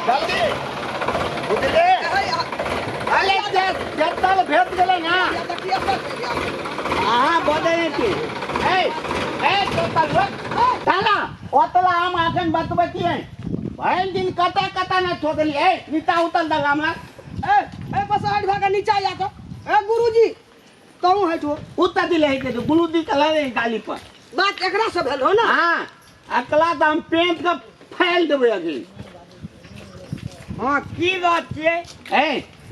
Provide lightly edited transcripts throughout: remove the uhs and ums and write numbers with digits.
जल्दी बुझले अरे जतल भेट गेलै ना अहाँ बजै छी ए ए तोतल रोक ताला ओतला हम अखन बतबै छियै भरि दिन कतऽ कतऽ नहि ठोकली ए नीचा उतल दल हमरा ए ए बस हट भागा नीचा आ के ए गुरुजी तहु हटो उतर दिले है के गुरुजी के लगे गाली पर बात एकरा से भेल हो ना हाँ अकला तऽ हम पेंट के फैल देबै अभी हाँ की बात छियै ए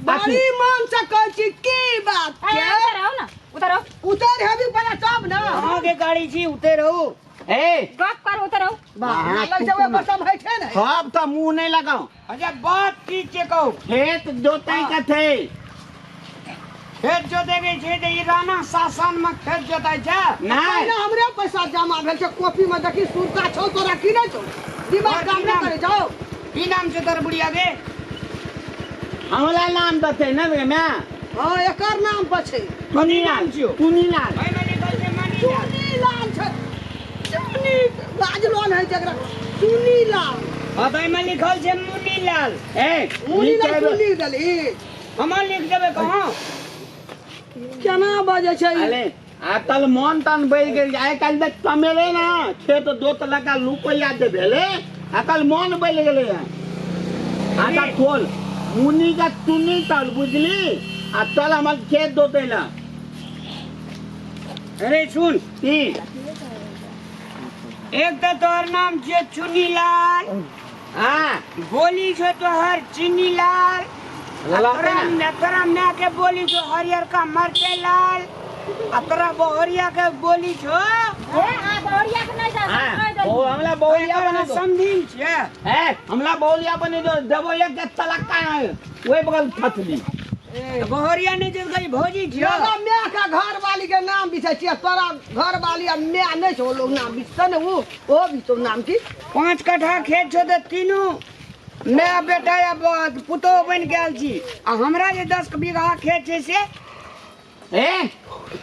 बड़ी मन से कहै छी की बात ए, छै उतर आओ ना उतर आओ उतर हेबी पहिले तब ना अहाँके गाड़ी छी उतरि रहू ए गप कर उतर आओ अहाँ लग जेबै चुप बस हम हैठे ने सब तऽ मुंह नहीं लगाओ अच्छा बात की छै कहू खेत जोतै के थे खेत जोतै के छै तऽ ई राणा शासन में खेत जोतै छै नहीं पहिने हमरे पैसा जमा भेल छै कॉपी में देखी सुरता छौ तोरा की नहि छौ दिमाग काम नहि करे जाओ की नाम छै तोर बुढ़िया के हमरा नाम दते न रे मैं हाँ एकर नाम पर छै चुनीलाल छियौ? चुनीलाल ओहिमे लिखल छै मनीलाल चुनीलाल छै चुनी बाजलो नहि छै एकरा चुनीलाल हाँ तऽ ओहिमे लिखल छै मुनीलाल ए मुनीलाल नीचे तू लिख देलही हम लिख देबै कहाँ केना बजै छै ई? अरे आ तल मन तन बढ़ि गेल आइ काल्हि देख कमेले ना खेत जोत लगा रुपैआ जे भेलै आ काल्हि मन बढ़ि गेलै हँ आटा खोल मुनी का चुन्नी तल बुझली आ चल हमर खेत जोतै ला अरे सुन की एक तऽ तोहर नाम छियै चुनीलाल हाँ बोली छौ तोहर चीनीलाल बोला तोरा तोरा माय के बोली छौ हरियर का मरते लाल आ तोरा बहरिया के बोली छौ ए आ बहरिया के नहीं जा हाँ ओ हमला बहुलिया बने दो समझिन छियै ए हमला बहुलिया बने दो देबो एक के तलक्का है ओहि बगल फसली बहरिया नहि जे गई भौजी छियौ दादा माय के घर वाली के नाम बिछै छियै तोरा घर वाली आ माय नहि छौ लोग नाम बिछतै ने ओ ओ बिछतौ नाम की 5 कट्ठा खेत छौ तऽ तीनू माय बेटा या पुतोह बनि गेल छी आ हमरा जे 10 बीघा खेत छै से ए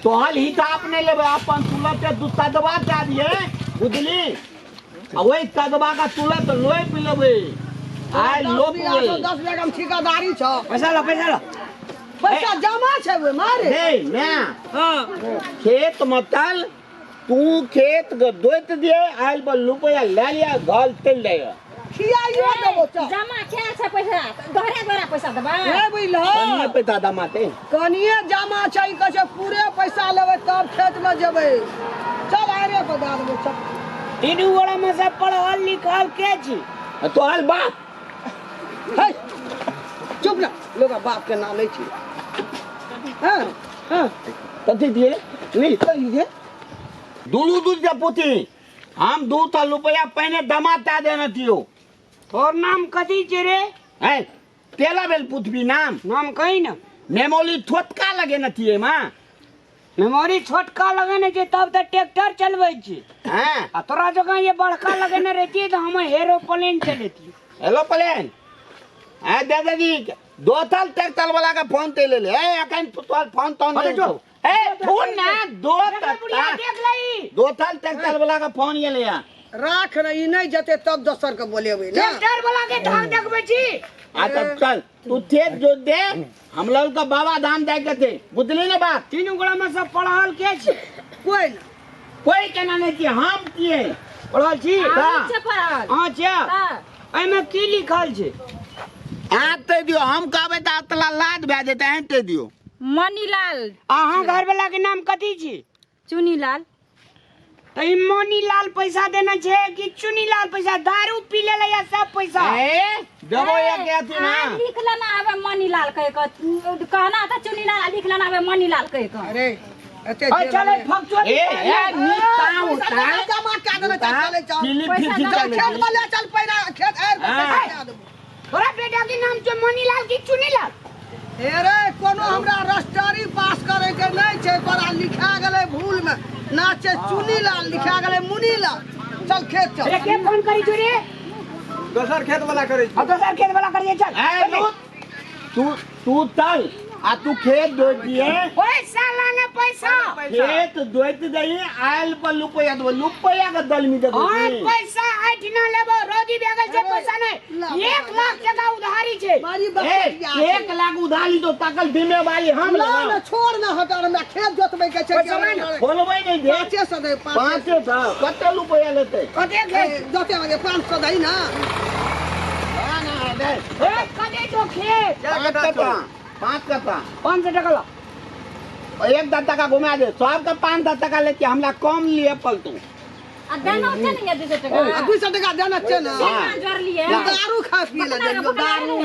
तोहल हिसाब नहीं लेबे अपन तुलत के दू तदबा दे दिए बुझली आ ओहि तदबा का तुलत लोपि लेबै आइ दस बीघा छौ, लोपबै 10 बीघा में ठेकेदारी छौ पैसा लो पैसा लो पैसा जमा छै ओहि मारे नहीं मैं हाँ खेत में चल तू खेत के जोत दिए आयल पर रुपया ले लिया घर चल जाइए खियाइयो देबो चल जमा क्या छै पैसा दोहरा दोहरा पैसा देबै हे बुझलहो कनिए पैसा दमाते कनिए जमा छै ई कहै छै पूरे पैसा लेबै तब खेत में जेबै चल आरे पर दए देबो चल तीनू गोड़ा में से पढ़ल लिखल के छी तोहर बाप हे चुप ना लोग बाप के नाम लै छी हाँ हाँ कथी दिए ली तो ये दुनू दूध के पुती हम 200 रुपया पहिने दमा ता देने थियो तोर नाम कथी छै रे है तेला भेल पुतबी नाम नाम कही ना मेमोरी छोटका लगे न थिए माँ मेमोरी छोटका लगेने छै तब तऽ ट्रैक्टर चलबै छी हाँ आ तोरा जकाँ ये बड़का लगेने रहितियै तऽ हम एरोप्लेन चलेतियै हेलो प्लेन है दादाजी दोतल ट्रैक्टर वाला का फोन ते ले ले ए अखन तोहर फोन तोन अरे जो। ए फोन ना दो बुढ़िया देख लही दोतल ट्रैक्टर वाला का फोन ये ले राख ने ई नहि जेतै तब दोसर के बोलेबै ने ट्रैक्टर वाला के धाक देखबै छी आ तब चल तू खेत जोत दे हम लोग का बाबा धाम जाए के थे बुझली ना बात तीनू गोड़ा में सब पढ़ल के छी कोइ ने कोई केना नहीं किए हम किए पढ़ल छी अहाँ छै पढ़ल अहाँ छियै हाँ। एहिमे की लिखल छै आते दियो हम कहबै तऽ अतला लाद भए जेतै आते दियो मनीलाल अहाँ घरवाला के नाम कथी छी चुनीलाल तऽ ई मनीलाल पैसा देने छै कि चुनीलाल पैसा दारू पी लेले या सब पैसा ए देबो एक अथी ना आ, लिख लेना आबे मनीलाल कह के कहना तऽ चुनीलाल आ लिख लेना आबे मनीलाल कह के अरे एते अरे चले फकचो ए ए नीता उता जमा कए देने चल चलै चल चिली पैसा फिर चल चल खेत में ले चल पहिने खेत आरि के हाँ। पैसा दए देबो तोरा बेटा के नाम छै मनीलाल की चुनीलाल हे रे कोनो हमरा रजिस्ट्री पास करे के नहीं छै तोरा लिखा गेलै भूल में ना छै चुनीलाल लिखा गेलै मुनीलाल चल खेत चल अरे के फोन करी छु रे दोसर खेत वाला करै आ दोसर खेत वाला करिए चल ए लूट तू तू चल आ तू खेत जोत दिए। पैसा लाने पैसा। खेत जोत दही आयल पर रुपया देबो, रुपया के दलमी देबो। हाँ पैसा आठ ना लेबो, रोजी भए गेल छै पैसा नहीं। ला, 1 लाख टका उधारी छै। मारी ए, बकरिया छै। 1 लाख उधारी तो ताकल जिम्मेवारी हम ना लेबै। ना छोड़ ना हटा, हमरा खेत जोतबै के छै। पैसा ना। खोलबै नहीं दे। 500 दे, 500। 500 कते रुपया लेतै? कते खेत? जोते वाले 500 दही ना। ना, ना, दे। ए, कते छौ खेत? 5 कट्ठा, 5 कट्ठा। 500 टका ला। 1 10 टका घुमा दे, सबके 5 10 टका लेके हमरा कम लिए पलतू। आ देना छै ने ये 200 टका। आ 200 टका देना छै ना। हाँ। जोड़ लिए। दारू खा पी ले जइयो, दारू।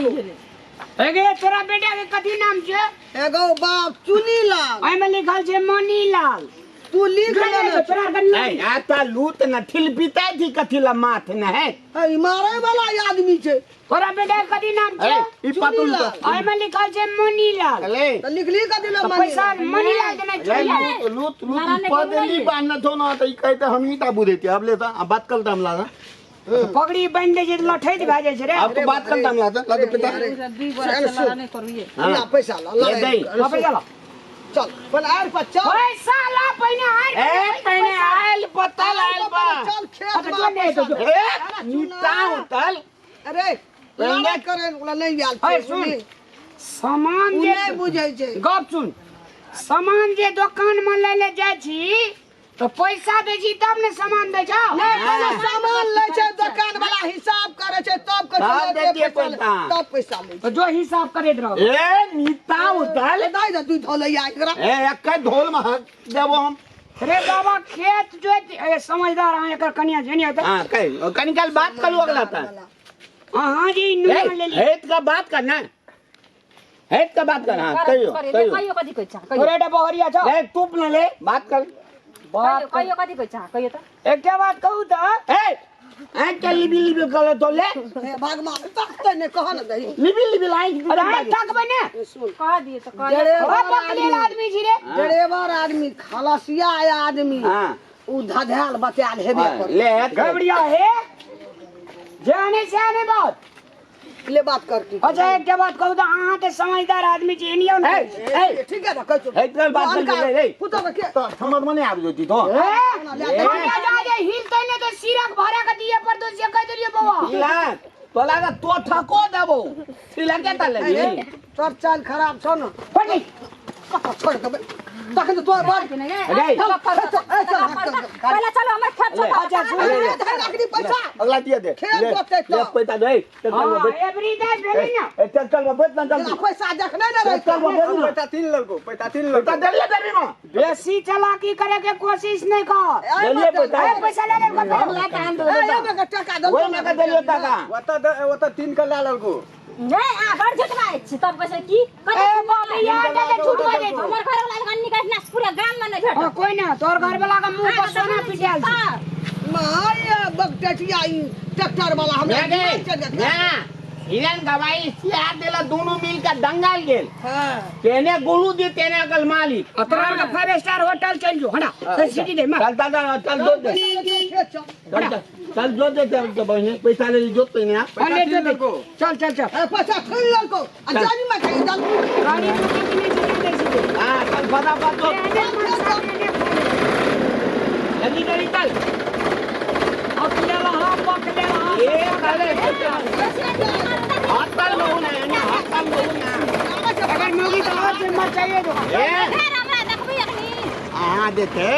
एगे तोरा बेटा के कथी नाम छै? एगो बाप चुनीलाल। एहिमे लिखल छै मनीलाल। तू लिख लेने तोरा छौ। के नाम। ए, आता लूत न ठिलपितै थी कथी ला माथ न है। ए, मारे वाला आदमी छै। तोरा बेटा के कथी नाम छै? ए, ई पतुल चुनीलाल। एहिमे लिखल छै मनीलाल। ले। तऽ लिखली कथी ला तऽ पैसा मनीलाल देने ले, छै। लूत, लूत, लूत, नारा ने पदली बोललै। बान्ह छौ न, तऽ ई कहै तऽ हमही टा बुझै छियै। अब ले तऽ, अब बात कर तऽ हम लागा। पगड़ी बान्हि दै छै तऽ लठैत भए जाइ छै रे। अब तो बात कर तऽ हम लागा। ला तो पिता। दुई गोरा से लड़ा नहीं करू ये। हाँ। ला पैसा ला, ला, ले दे। ला पैसा ला। चल, पहिले आड़ि पर चल। पैसा ला पहिने आड़ि पर। ए, पहिने आयल पतल आयल बा। चल, खेत अच्छा, में जो नहीं तो जो। ए, नीचा उतल। अरे, लड़ाई करे वाला नहीं आयल छै, ए, सुन। बुझली? सामान उ जे नहि बुझै छै। गप सुन, सामान जे दोकान में लै ले जाइ छी तऽ पैसा दै छी तब ने सामान दै छौ। नहि, पहिले सामान लै छै दोकान वाला, हिसाब करे छै तब कहै छै, तब ले दै छियै पैसा ले, पैसा। तब पैसा लै छै। तऽ जो हिसाब करैत रह। ए, नीचा उतल। ए, दे दू धोल या एकरा। ए, एक्के धोल में हक देबो हम। रे बाबा खेत जोति, ए, समझदार अहाँ एकर कनिया छै ने तऽ। हाँ, कहि, कनी काल बात करू अगला तऽ। अहाँ जे ई नुआ लेली। हेत का बात कर ना, हेत का बात कर। हाँ, कहियो, कहियो। कहियो कथी कहै छह? कहियो। तोरे डब्बा बहरिया छौ। ए, तू न ले, बात कर। बात कहियो, कहियो कथी कहै छह? कहियो तऽ। एकटा बात कहू तऽ। ए, आ के लिबी लिबी करे तो ले। हे भगवान, तकतै नहि, कह ने दही। Libby Libby line. अरे अहाँ तकबै ने। सुन। कह दिए तऽ कह दिए। ड्राइवर ओ पकड़ेल आदमी छी रे। ड्राइवर आदमी, खलासिया आदमी। हाँ। उ धधायल बतायल हेबे हाँ, कर। ले, हेत ले। घबरिया हे। जाने से आने बात। ले बात कर की। अच्छा एकटा बात कहू तऽ, अहाँ तऽ समझदार आदमी छी, एनियो ने। ए, ए, ठीक है, कहै छौ। हेत ले, बात कर, ले, ले। पुतोह के के? तो समझ में नहीं आबि जोती तो। ए, कनिया जा जे हिलतै ने तऽ सिरक भरा के दिए पड़तौ, से कहि देलियै बौआ। इला, तोला के तो ठको देबो। सिला के ता लेबी? तोर चाल खराब छौ ने। पड़ी। कतऽ छोड़ देबै? तखन तऽ तोर बाप रे। पहिले चलो हमर खेत छोड़। अच्छा, सुन। ले, ले। अखनी पैसा। अगला दिया दे। खेत ले, जोतै तऽ। ले, पैसा दे। चल, चल, हाँ, बैठ। एवरी डे भेलै ने। ए, चल, चल, बैठ ना जल्दी। पैसा देखने ने रहै। चल, बैठ ना। पैसा 3 लड़को, पैसा 3 लड़को। पैसा देलिए देबी मां। बेसी चालाकी करे के कोशिश नहीं कर। देलिए पैसा। ए, पैसा ले ले हम ला के आन दे। टका दे। ओहि में के देलिए टका। ओतऽ 3 के ला लड़को। नहीं, आ बड़ झूठ बाजै छी तब कहै छै की? ए, बाप रे, यार, दादा झूठ बाजै छै। हमर घर वाला के निकल ना पूरा गाम में नहीं भेटत। हाँ, कोई ना, तोहर घर वाला के मुंह पर सोना पिटायल छै। My बकटटिया ई ट्रैक्टर वाला हमरा ना गे, चल जात। ना। हिरन गवाई सियार देला दोनों मिल के दंगाल गेल। हां। तेने गोलू दी तेने अकल मालिक। आ तोरा के 5 स्टार होटल चल जो, हटा। चल सीटी दे मार। चल चल चल जोत दे। खेत चल। चल चल चल जोत दे चल बहिने पैसा ले जोत पहिने आ। हाँ, ले जो दे। चल चल चल। ए, पैसा थोड़ी लड़को। आ जानी में खाई चल। गाड़ी में कितने चीजें दे सीधे। हां चल फटाफट जोत। एने मन सामने ने फोन। जल्दी जल्दी चल। पकड़े रहा, पकड़े रहा। ए अरे हाथ पर लो ना ना हाथ पर लो ना। अगर मोगी तो और जिम्मा चाहिए तो। ए हमरा देखबै अखनी। अहाँ देते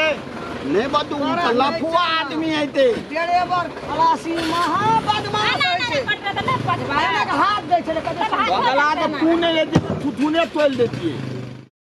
नहीं बतू लफुआ आदमी आते। ड्राइवर खलासी महा बदमाश ना होइ ना छै। कटरा त नहीं पचबा। एना के हाथ दै छलै कते। बगला तो तू नहीं लेती तो थुथुने तोल देती।